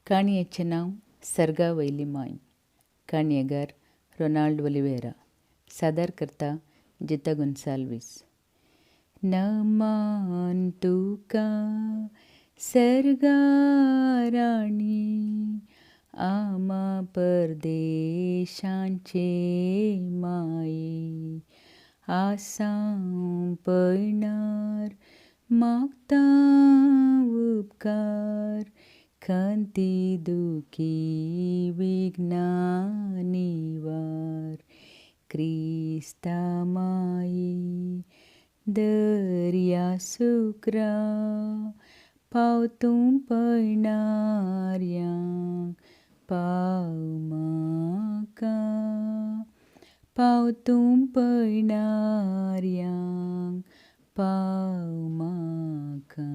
काणयेचें नांव सर्गा वयली मांय. काणयेगार रोनाल्ड ओलिवेरा. सादर करता जिता गोन्साल्वीस. नमन तुका सर्गा राणी आमा परदेशांचे माये आसां पयणार मागता उपकार खंती दुखी विघ्नां निवार क्रिस्ता माये दर्या सुक्रा पाव तूं पयणाऱ्यांक पाव म्हाका पाव तूं पयणाऱ्यांक पाव म्हाका.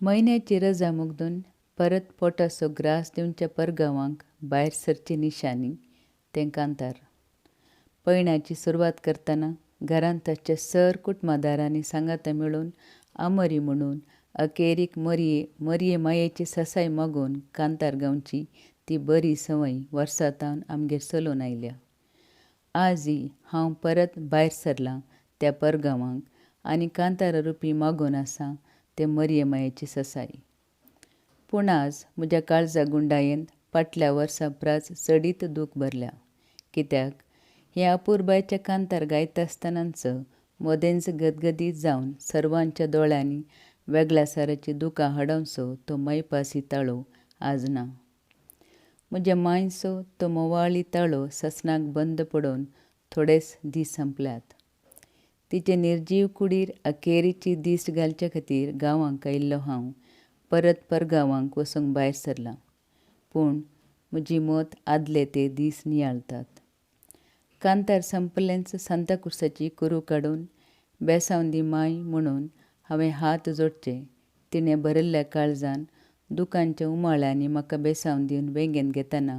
म्हयन्याची रजा मुगदून परत पोटाचो ग्रास दिवच्या परगांवांक भायर सरची निशाणी तें कांतार. पयणाची सुरवात करतना घरांत आसच्या सर कुटमादारांनी सांगाता मेळून आमरी म्हणून अखेरीक मरये मरये मायेची सासाय मागून कांतार गावची ती बरी संवय वर्सां थावन आमगेर चलून आयल्या. आजय हांव परत भायर सरलां त्या परगांवांक आनी कांतारा रुपी मागून आसां ते मरये मायेची सासाय. पूण आज म्हज्या काळजा गुंडायेंत फाटल्या वर्सा प्रास चडीत दूख भरल्या. कित्याक हें अपुरबायचें कांतार गायता आसतनाच मदेंच गदगदीत जावन सर्वांच्या दोळ्यांनी वेगळ्या साराचीं दुकां हाडोवचो तो मैपासी ताळो आज ना. म्हज्या मांयचो तो मोवाळी ताळो ससनाक बंद पडून थोडेच दीस संपल्यात. तिचे निर्जीव कुडीर अखेरीची दिश्ट घालचे खातीर गांवांक आयिल्लो हांव परत परगांवांक वचूंक भायर सरलां. पूण म्हजी मत आदले ते दीस नियाळतात. कांतार संपलेंच सांताक्रुसाची कुरू काडून बेसांव दी माय म्हणून हांवें हात जोडचे. तिणें भरिल्ल्या काळजान दुकांच्या उमाळ्यांनी म्हाका बेसांव दिवन वेंगेंत घेतना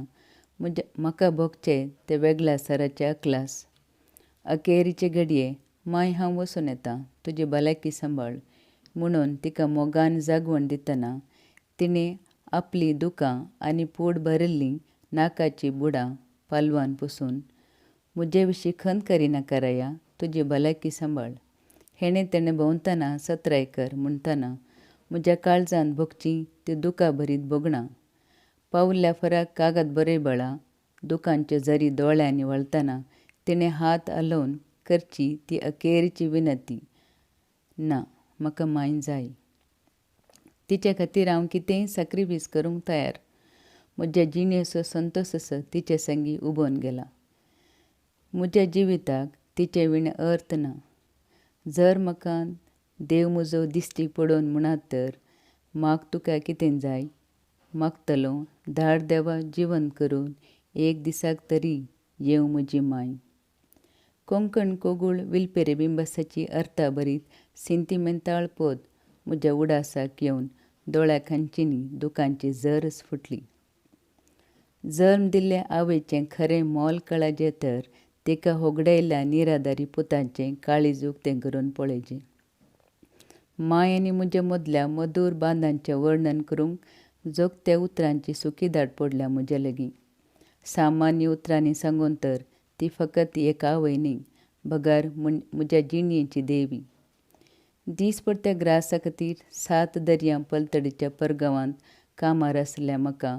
म्हज्या म्हाका भोगचे ते वेगळ्या सराचे अकलास. अखेरीचे घडये माय हांव वचून येतां तुजी भलायकी सांबाळ म्हणून तिका मोगान जागवण दितना तिणें आपलीं दुकां आनी पोट भरिल्लीं नाकाचीं बुडां पालवान पुसून म्हजे विशीं खंत करिनाका राया तुजी भलायकी सांबाळ हेणें तेणें भोंवतना चत्राय कर म्हणटना म्हज्या काळजांत भोगचीं ती दुकां भरीत भोगणां. पावल्ल्या फराक कागद बरय बाळा दुकांच्यो झरी दोळ्यांनी व्हाळतना तिणें हात हालोवन करची ती अखेरची विनंती. ना, म्हाका मांय जाय. तिचे खातीर हांव कितेंय साक्रिफीस करूंक तयार. म्हज्या जिणेचो संतोश तिचे संगी उबोवन गेला. म्हज्या जिविताक तिचे विणें अर्थ ना. जर म्हाका देव म्हजो दिश्टी पडोवन म्हणत तर माग तुका कितें जाय? मागतलो धाड देवा जिवंत करून एक दिसाक तरी येवं म्हजी मांय. कोंकण कोगूळ विलपेरे बिंबसाची अर्थाभरीत सिंतिमेंताळ पद म्हज्या उडासाक येवन दोळ्या खांचींनी दुकांची झरच फुटली. जल्म दिल्ले आवयचें खरें मोल कळाजे तर तिका होगडायल्ल्या निराधारी पुताचें काळीज उक्तें करून पळयचें. मांय आनी म्हज्या मदल्या मधूर बांदांचें वर्णन करूंक जोगत्या उतरांची सुकी दाट पडल्या म्हज्या लागीं. सामान्य उतरांनी सांगून तर ती फकत एक आवय न्ही बगर म्हज्या जिणेची देवी. दीसपट्ट्या ग्रासा खातीर सात दर्यां पलतडीच्या परगांवांत कामार आशिल्ल्या म्हाका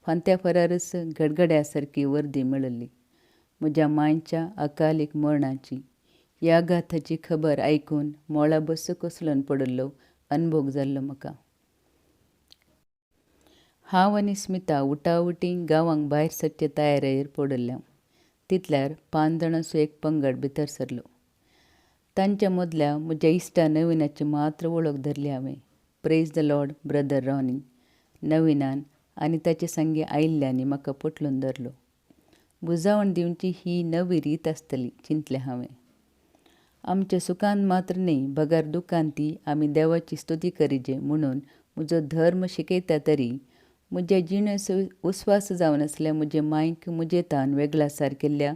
फांत्या फरारच गडगड्या सारकी वर्दी मेळिल्ली. म्हज्या मांयच्या अकालीक मरणाची ह्या आघाताची खबर आयकून मळबच कोसळून पडिल्लो अनभोग जाल्लो म्हाका. हांव आनी स्मिता उटाउटी गांवांक भायर सरचे तयारेर पडिल्ले. तितल्यार पांच जाणांचो एक पंगड भितर सरलो. तांच्या मदल्या म्हज्या इश्टा नविनाची मात्र वळख धरली हांवें. Praise the lord brother Ronnie. नविनान आनी ताचे संगी आयिल्ल्यांनी म्हाका पोटलून धरलो. बुजावण दिवची ही नवी रीत आसतली चिंतलें हांवें. आमच्या सुखान मात्र न्हय बगर दुखान ती आमी देवाची स्तुती करिजे म्हणून म्हजो धर्म शिकयता तरी म्हज्या जिणेचो उस्वास जावन आसल्या म्हजे मांयक म्हजे तान वेगळा सारकेल्ल्या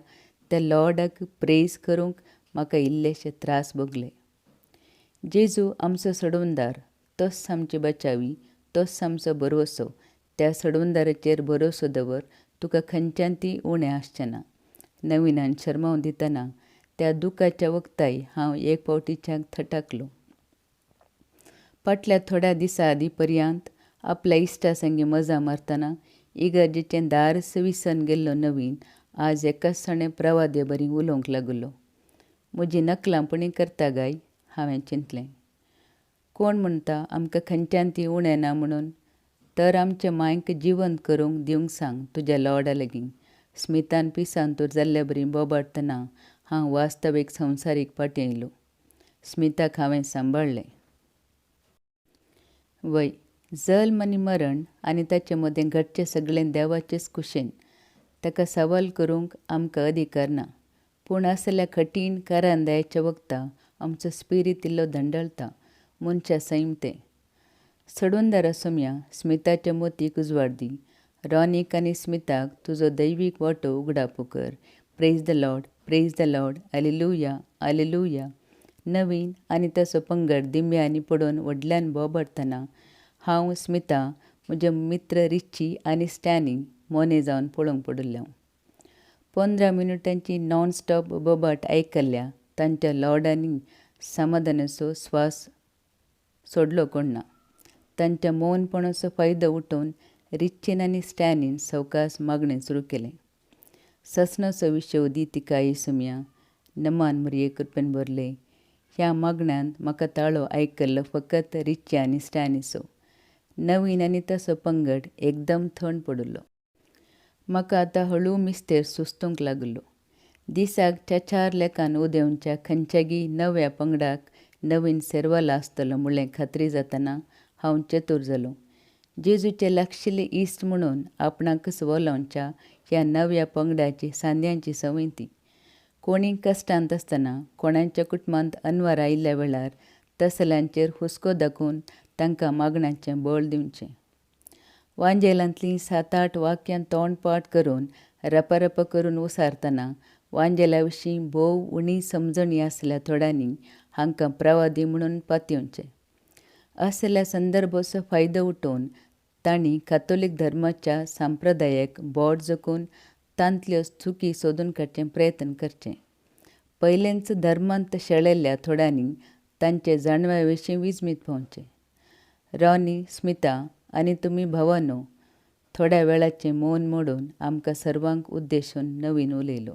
त्या लॉर्डाक प्रेज करूंक म्हाका इल्लेशे त्रास भोगले. जेजू आमचो सोडवणदार, तोच आमची बचावी, तोच आमचो भरवंसो. त्या सोडवणदाराचेर भरवंसो दवर, तुका खंयच्यान ती उणें आसचें ना. नविनान शेर्मांव दितना त्या दुखाच्या वखदाय हांव एक फावटीच्याक थटाकलो. फाटल्या थोड्या दिसा आदीं पर्यांत आपल्या इश्टा संगी मजा मारतना इगर्जेचें दारच विसरून गेल्लो नवीन आज एकाच प्रवादे बरी उलोवंक लागलो. म्हजी नकलांपणी करता गाय? हांवें चिंतलें. कोण म्हणटा आमकां खंयच्यान ती उणें ना म्हणून? तर आमचे मांयक जिवंत करूंक दिवंक सांग तुज्या लॉर्डा लागीं. स्मितान पिसांतूर जाल्ले बरी बोबाडटना हांव वास्तवीक संवसारीक फाटीं आयलो. स्मिताक हांवें सांबाळ्ळें. वय, जल्म आनी मरण आनी ताचे मदें घडचें सगळें देवाचेच कुशेन. ताका सवाल करूंक आमकां अधिकार ना. पूण असल्या कठीण कारांदायाच्या वखदा आमचो स्पिरीत इल्लो धंडळटा. मनशा सैम तें. सोडूनदारा सोम्या, स्मिताच्या मोतीक उजवाड दी. रॉनीक आनी स्मिताक तुजो दैवीक वाटो उगडापो कर. Praise the Lord, praise the Lord, alleluia, alleluia. नवीन आनी ताचो पंगड दिंब्यांनी पडून व्हडल्यान बोबाडटना हांव, स्मिता, म्हजे मित्र रिच्ची आनी स्टॅनी मोने जावन पळोवंक पडिल्ले. 15 मिनटांची नॉन स्टॉप बोबाट आयकल्ल्या तांच्या लॉर्डांनी समाधानाचो स्वास सोडलो कोण ना. तांच्या मौनपणाचो फायदो उठोवन रिच्चीन आनी स्टॅनीन सवकास मागणें सुरू केलें. ससनाचो विशय दी तिका येसुम्या, नमान मरिये कृपेन भरले. ह्या मागण्यांत म्हाका ताळो आयकल्लो फकत रिच्ची आनी स्टॅनीचो. नवीन आनी ताचो पंगड एकदम थंड पडिल्लो. म्हाका आतां हळू मिस्तेर सुस्तूंक लागलो. दिसाक चार लेखान उदेवच्या खंयच्यागी नव्या पंगडाक नवीन सेरवाला आसतलो म्हणलें खात्री जातना हांव चतूर जालो. जेजूचे लागशिल्ले इश्ट म्हणून आपणाकच वलोवच्या ह्या नव्या पंगडाची सांद्यांची संवय ती. कोणी कश्टांत आसतना, कोणाच्या कुटुंबांत अनवार आयिल्ल्या वेळार तसल्यांचेर हुस्को दाखोवन तांकां मागण्याचें बळ दिवचें. वांजेलांतलीं 7-8 वाक्यां तोंडपाठ करून रपारपा करून उसारतना वांजेला विशीं भोव उणी समजणी आसल्या थोड्यांनी हांकां प्रवादी म्हणून पातयेवचें. असल्या संदर्भाचो फायदो उठोवन तांणी कातोलीक धर्माच्या संप्रदायाक बोट जखून तांतल्यो चुकी सोदून काडचें प्रयत्न करचें. पयलेंच धर्मांत शेळेल्ल्या थोड्यांनी तांचे जाणव्या विशीं विजमीत पावचें. रॉनी, स्मिता आनी तुमी भावानो, थोड्या वेळाचें मौन मोडून आमकां सर्वांक उद्देशून नवीन उलयलो.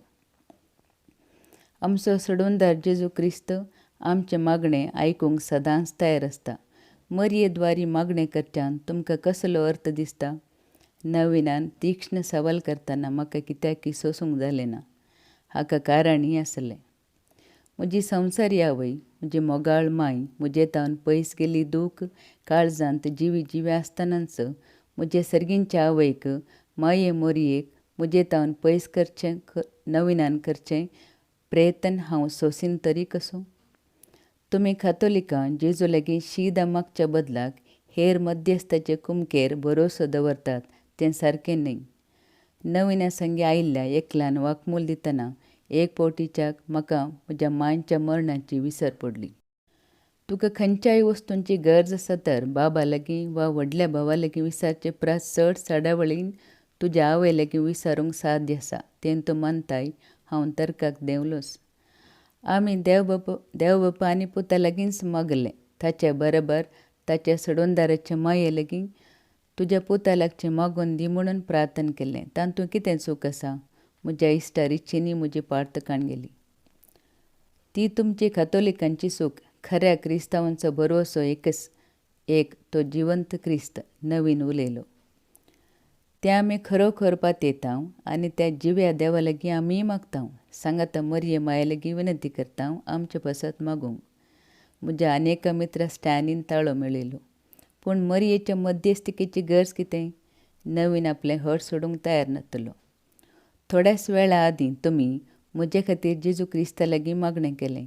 आमचो सोडवणदार जेजू क्रिस्त आमचें मागणें आयकूंक सदांच तयार आसता. मरये द्वारी मागणें करच्यान तुमकां कसलो अर्थ दिसता? नविनान तीक्ष्ण सवाल करतना म्हाका कित्याकी सोसूंक जालें ना. हाका कारणय आसलें. म्हजी संवसारी आवय, म्हजी मोगाळ माय म्हजे तावन पयस गेल्ली दूख काळजांत जिवी जिवी आसतनाच म्हजे सर्गींच्या आवयक, माये मोरयेक म्हजे तावन पयस करचें नविनान करचें प्रयत्न हांव सोसीन तरी कसो? तुमी कातोलिकां जेजू लागीं शीदा मागच्या बदलाक हेर मध्यस्थाचे कुमकेर भरोसो दवरतात तें सारकें न्हय. नविना संगी आयिल्ल्या एकल्यान वाक्मूल दितना एक फावटीच्याक म्हाका म्हज्या मांयच्या मरणाची विसर पडली. तुका खंयच्याय वस्तूंची गरज आसा तर बाबा लागीं वा व्हडल्या भावा लागीं विचारचे परस चड चडावळीन तुज्या आवय लागीं विचारूंक साध्य आसा तें तूं मानताय? हांव तर्काक देंवलोच. आमी देवबापा देवबापा आनी पुता लागींच मागलें. ताचे बरोबर ताच्या सोडवणदाराचे माये लागीं तुज्या पुता लागचें मागून दी म्हणून प्रार्थना केलें. तातूंत कितें चूक आसा? म्हज्या इश्टा रिचींनी म्हजी पार्तकाण गेली. ती तुमची कातोलिकांची चूक. खऱ्या क्रिस्तांवांचो भरवंसो एकच एक, तो जिवंत क्रिस्त. नवीन उलयलो. तें आमी खरोखर पातयेता आनी त्या जिव्या देवा लागीं आमीय मागता. सांगाता मरये माये लागीं विनंती करता आमचे पासत मागूंक. म्हज्या अनेका मित्रा स्टॅनीन ताळो मेळयलो. पूण मरयेच्या मध्यस्थिकेची गरज कितें? नवीन आपलें हट सोडूंक तयार नासलो. थोड्याच वेळा आदीं तुमी म्हजे खातीर जेजू क्रिस्ता लागीं मागणें केलें.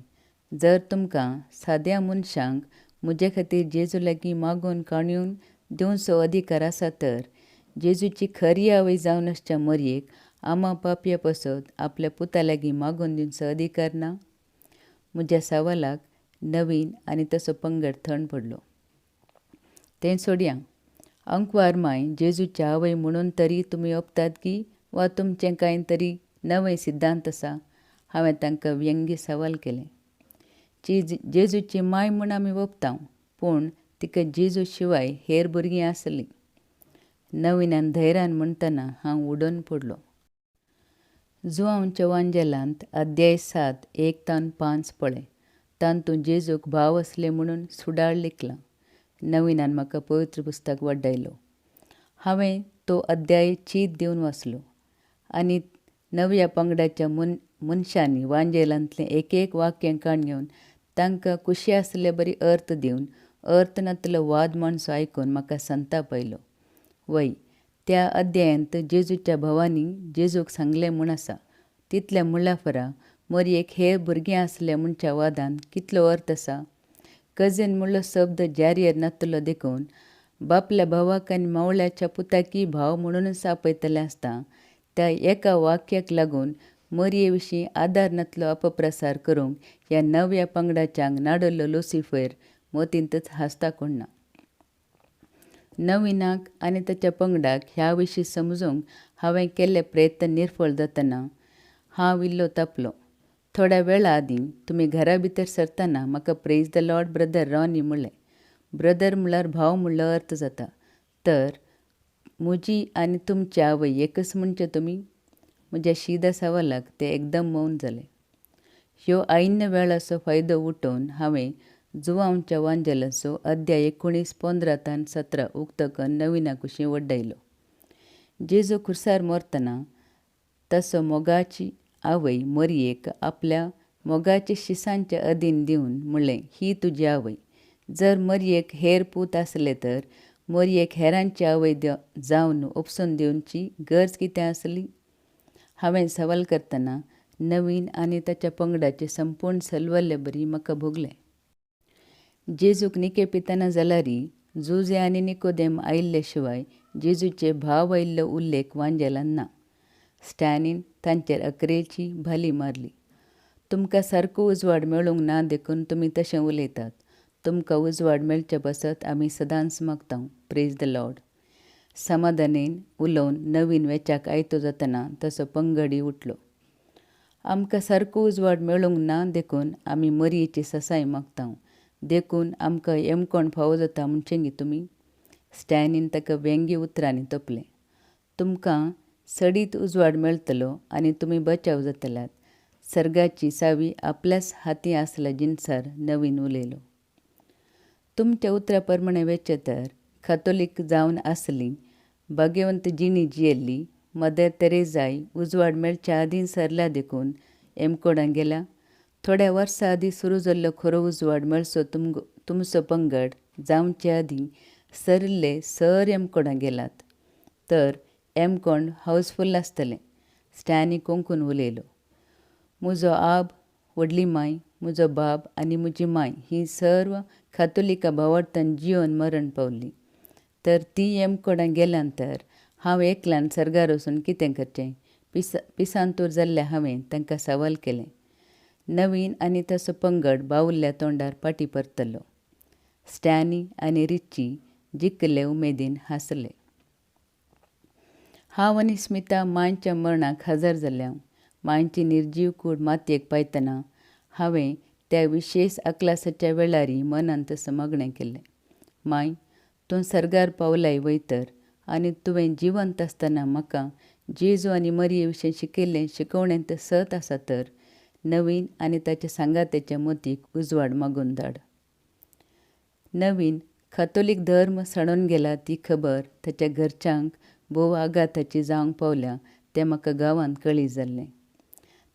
जर तुमकां साद्या मनशांक म्हजे खातीर जेजू लागीं मागून काणून दिवचो अधिकार आसा तर जेजूची खरी आवय जावन आसच्या मरयेक आमा पापया पासत आपल्या पुता लागीं मागून दिवचो अधिकार ना? म्हज्या सवालाक नवीन आनी तसो पंगड थंड पडलो. तें सोडया. आंकवार मांय जेजूची आवय म्हणून तरी तुमी ओपतात गी वा तुमचें कांय तरी नवें सिद्धांत आसा? हांवें तांकां व्यंग्य सवाल केलें. जेजूची मांय म्हूण आमी ओपतांव, पूण तिका जेजू शिवाय हेर भुरगीं आसलीं. नविनान धैरान म्हणटना हांव उडून पडलो. जुवांवच्या वांजेलांत अध्याय 7 1 तान 5 पळय. तातूंत जेजूक भाव आसले म्हणून सुडाळ लिखलां. नविनान म्हाका पवित्र पुस्तक वड्डायलो. हांवें तो अध्याय चीत दिवन वाचलो आनी नव्या पंगडाच्या मनशांनी वांजेलांतलें एक एक वाक्य काण घेवन तांकां खुशी आसले बरी अर्थ दिवन अर्थ नातलो वाद माणसो आयकून म्हाका संताप आयलो. वय, त्या अध्यायांत जेजूच्या भावांनी जेजूक सांगलें म्हूण आसा. तितलें म्हणल्यार फरा मरयेक हेर भुरगीं आसले म्हणच्या वादान कितलो अर्थ आसा? कझीन म्हणलो शब्द जारियर नातलो देखून बापल्या भावाक आनी मावळ्याच्या पुताकी भाव म्हणूनच आपयतले आसता त्या एका वाक्याक लागून मरये विशीं आदार नातलो अपप्रसार करूंक ह्या नव्या पंगडाच्यांक नाडलो लुसिफर मतींतच हांसता कोण ना. नविनाक आनी ताच्या पंगडाक ह्या विशीं समजूंक हांवें केल्ले प्रयत्न निर्फळ जातना हांव इल्लो तापलो. थोड्या वेळा आदीं तुमी घरा भितर सरतना म्हाका praise the Lord brother Ronnie म्हणलें. ब्रदर म्हणल्यार भाव म्हणलो अर्थ जाता. तर म्हजी आनी तुमची आवय एकच म्हणचे तुमी? म्हज्या शीदा सवालाक ते एकदम मौन जाले. ह्यो ऐन वेळाचो फायदो उठोवन हांवें जुवांवच्या वांजेलाचो अध्याय 19 15 तान 17 उक्तो करून नविना कुशीं वड्डायलो. जेजू खुर्सार मरतना तसो मोगाची आवय मरयेक आपल्या मोगाच्या शिसांचे अधीन दिवन म्हणलें, ही तुजी आवय. जर मरयेक हेर पूत आसले तर मरयेक हेरांची आवय जावन उपसून दिवची गरज कितें आसली? हांवें सवाल करतना नवीन आनी ताच्या पंगडाचे संपूर्ण सलवल्ले बरी म्हाका भोगलें. जेजूक निके पितना जाल्यारी जुजे आनी निकोदेम आयिल्ले शिवाय जेजूचे भाव आयिल्लो उल्लेख वांजेलान ना. स्टॅनीन तांचेर अकरेची भाली मारली. तुमकां सारको उजवाड मेळूंक ना देखून तुमी तशें उलयतात. तुमकां उजवाड मेळचे पासत आमी सदांच मागता. Praise the Lord. समाधानेन उलोवन नवीन वेच्याक आयतो जातना तसो पंगडी उठलो. आमकां सारको उजवाड मेळूंक ना देखून आमी मरयेची ससाय मागता. देखून आमकां येमकोण फावो जाता म्हणचें गी तुमी? स्टॅनीन ताका व्यंग्य उतरांनी तोपलें. तुमकां सडीत उजवाड मेळटलो आनी तुमी बचाव जातल्यात. सर्गाची सावी आपल्याच हाती आसल्या जिनसार नवीन उलयलो. तुमच्या उतरा प्रमाणे वेचें तर कातोलीक जावन आसली भाग्यवंत जिणी जियेल्ली मदर तेरेजाय उजवाड मेळच्या आदीं सरल्या देखून एमकोडां गेल्या. थोड्या वर्सां आदीं सुरू जाल्लो खरो उजवाड मेळचो तुमचो पंगड जावचे आदीं सरिल्ले सर एमकोडां गेलात तर एमकोंड हावसफूल आसतलें. स्टॅनी कोंकून उलयलो. म्हजो आब व्हडली मांय, म्हजो बाब आनी म्हजी मांय ही सर्व कातोलिका भावार्थान जिवन मरण पावली. तर ती एमकोडां गेल्यान तर हांव एकल्यान सर्गार वचून कितें करचें? पिसांतूर जाल्ल्या हांवें तांकां सवाल केलें. नवीन आनी ताचो पंगड बावुल्ल्या तोंडार पाटी परतलो. स्टॅनी आनी रिच्ची जिखले उमेदीन हांसले. हांव आनी स्मिता मांयच्या मरणाक हजर जाल्या. मांयची निर्जीव कूड मातयेक पायतना हांवें त्या विशेश अकलासाच्या वेळारी मनांत मागणें केल्लें. मांय, तूं सर्गार पावलाय वय तर आनी तुवें जिवंत आसतना म्हाका जेजू आनी मरये विशीं शिकयल्लें शिकवणेंत सत आसा तर नवीन आनी ताच्या सांगात्याच्या मतीक उजवाड मागून धाड. नवीन कातोलीक धर्म सांडून गेला ती खबर ताच्या घरच्यांक भोव आघाताची जावंक पावल्या तें म्हाका गांवांत कळी जाल्लें.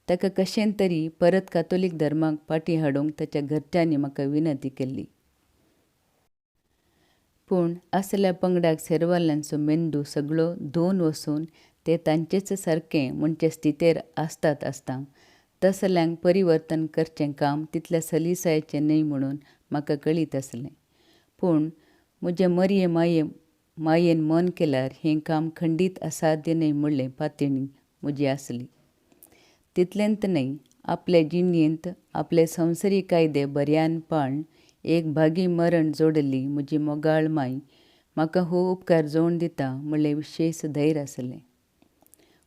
ताका कशेन तरी परत कातोलीक धर्माक फाटीं हाडूंक ताच्या घरच्यांनी म्हाका विनंती केल्ली. पूण असल्या पंगडाक सेरवाल्यांचो मेंदू सगळो धुवन वचून ते तांचेच सारकें म्हणचे स्थितेर आसतात आसता तसल्यांक परिवर्तन करचें काम तितल्या सलीसायेचें न्हय म्हणून म्हाका कळीत आसलें. पूण म्हजे मरये माये मायेन मन केल्यार हें काम खंडीत असाध्य न्हय म्हणलें पातणी म्हजी आसली. तितलेंत न्हय, आपले जिणेंत आपले संवसारी कायदे बऱ्यान पाळन एक भागी मरण जोडिल्ली म्हजी मोगाळ माय म्हाका हो उपकार जोवन दिता म्हळ्ळें विशेस धैर आसलें.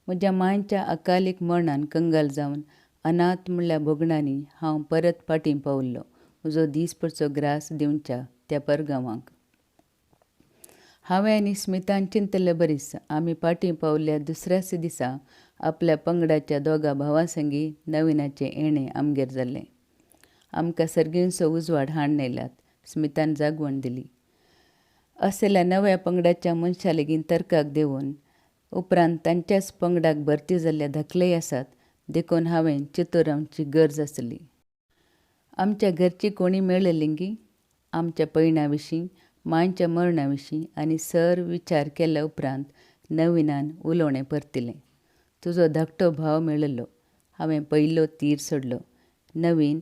म्हज्या मांयच्या अकालीक मर्णान कंगाल जावन अनाथ म्हळ्ळ्या भोगणांनी हांव परत पाटीं पावल्लों म्हजो दीसपडचो ग्रास दिवंच्या त्या पर्गांवाक. हांवें आनी स्मितान चिंतल्ले बरीच आमी पाटीं पावल्ल्या दुसऱ्याच दिसा आपल्या पंगडाच्या दोगां भावांसंगीं नविनाचें येणें आमगेर जालें. आमकां सर्गिंचो उजवाड हाडन येयल्यात, स्मितान जागवण दिली. असल्या नव्या पंगडाच्या मनशांलागीं तर्काक देंवून उपरांत तांच्याच पंगडाक भरती जाल्ले धाकलेय आसात देखून हांवें चतूर रावची गरज आसली. आमच्या घरचीं कोणूय मेळिल्लींगी? आमच्या पयणा विशीं, मांयच्या मरणा विशीं आनी सर विचार केल्या उपरांत नविनान उलोवणें परतिलें. तुजो धाकटो भाव मेळिल्लो. हांवें पयलो तीर सोडलो. नवीन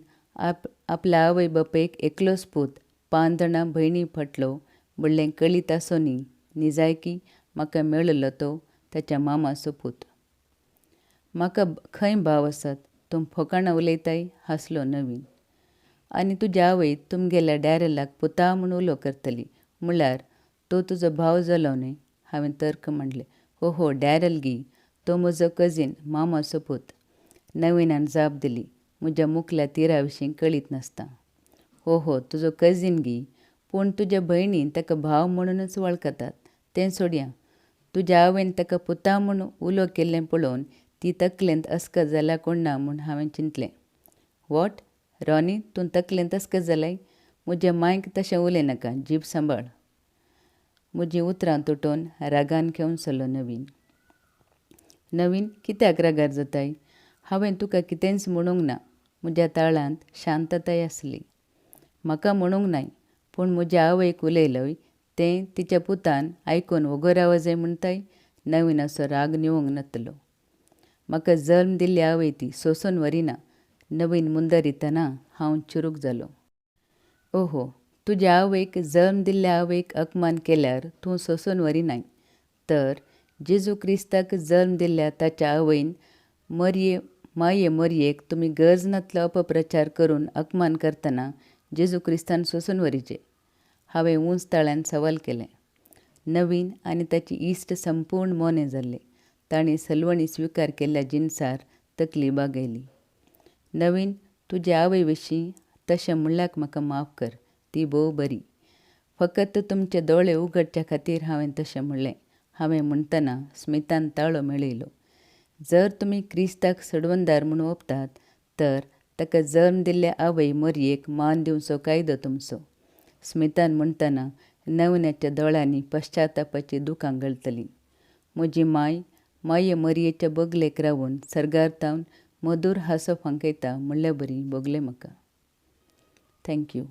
आपल्या आवय बापायक एकलोच पूत, पांच जाणां भयणीं फाटलो म्हणलें कळीत आसुनूय निजायकी म्हाका मेळिल्लो तो ताच्या मामाचो पूत. म्हाका खंय भाव आसात? तूं फोकाणां उलयताय? हांसलो नवीन. आनी तुजी आवय तुमगेल्या डॅरलाक पुता म्हूण उलो करतली. म्हळ्यार तो तुजो भाव जालो न्हय? हांवें तर्क मांडलें. हो हो, डॅरल गी? तो म्हजो कजीन, मामाचो पूत. नविनान जाप दिली म्हज्या मुखल्या तिरा विशीं कळीत नासतना. हो हो, तुजो कजीन गी? पूण तुज्या भयणी ताका भाव म्हणूनच वळखतात. तें सोडया. तुज्या आवयन ताका पुता म्हूण उलो केल्लें पळोवन ती तकलेंत अस्कत जाल्या कोण ना म्हूण हांवें चिंतलें. What? Ronnie, तूं तकलेंत अस्कत जालाय? म्हजे मांयक तशें उलयनाका, जीब सांबाळ. म्हजीं उतरां तुटोवन रागान खेवसलो नवीन. नवीन, कित्याक रागार जाताय? हांवें तुका कितेंच म्हणूंक ना. म्हज्या ताळ्यांत शांतताय आसली. म्हाका म्हणूंक नाय, पूण म्हजे आवयक उलयलोय तें तिच्या पुतान आयकून वोगो रावजय म्हणटाय? नविनाचो राग न्हिवूंक नातलो. म्हाका जल्म दिल्ली आवय ती, सोंसून व्हरिना. नवीन मुंदरितना हांव चुरूक जालों. ओहो, तुजे आवयक जल्म दिल्ल्या आवयक अपमान केल्यार तूं सोंसून व्हरिनाय, तर जेजू क्रिस्ताक जल्म दिल्ल्या ताच्या आवयन मरिये माये मरियेक तुमी गरज नातलो अपप्रचार करून अपमान करतना जेजू क्रिस्तान सोंसून व्हरिजे? हांवें उंच ताळ्यान सवाल केलें. नवीन आनी ताची इश्ट संपूर्ण मोने जाल्ले. तांणी सलवणी स्विकार केल्ल्या जिनसार तकली बागयली. नवीन, तुजे आवय विशीं तशें म्हणल्याक म्हाका माफ कर. ती भोव बरी. फकत तुमचे दोळे उगडच्या खातीर हांवें तशें म्हणलें. हांवें म्हणटना स्मितान ताळो मेळयलो. जर तुमी क्रिस्ताक सोडवणदार म्हूण ओंपतात तर ताका जल्म दिल्ले आवय मरियेक मान दिवचो कायदो तुमचो. स्मितान म्हणटना नविनाच्या दोळ्यांनी पश्चातापाचीं दुकां गळतलीं. म्हजी मांय माये मरियेच्या बगलेक रावून सर्गार थावन मधूर हांसो फांकयता म्हणले बरी भोगलें म्हाका. Thank you.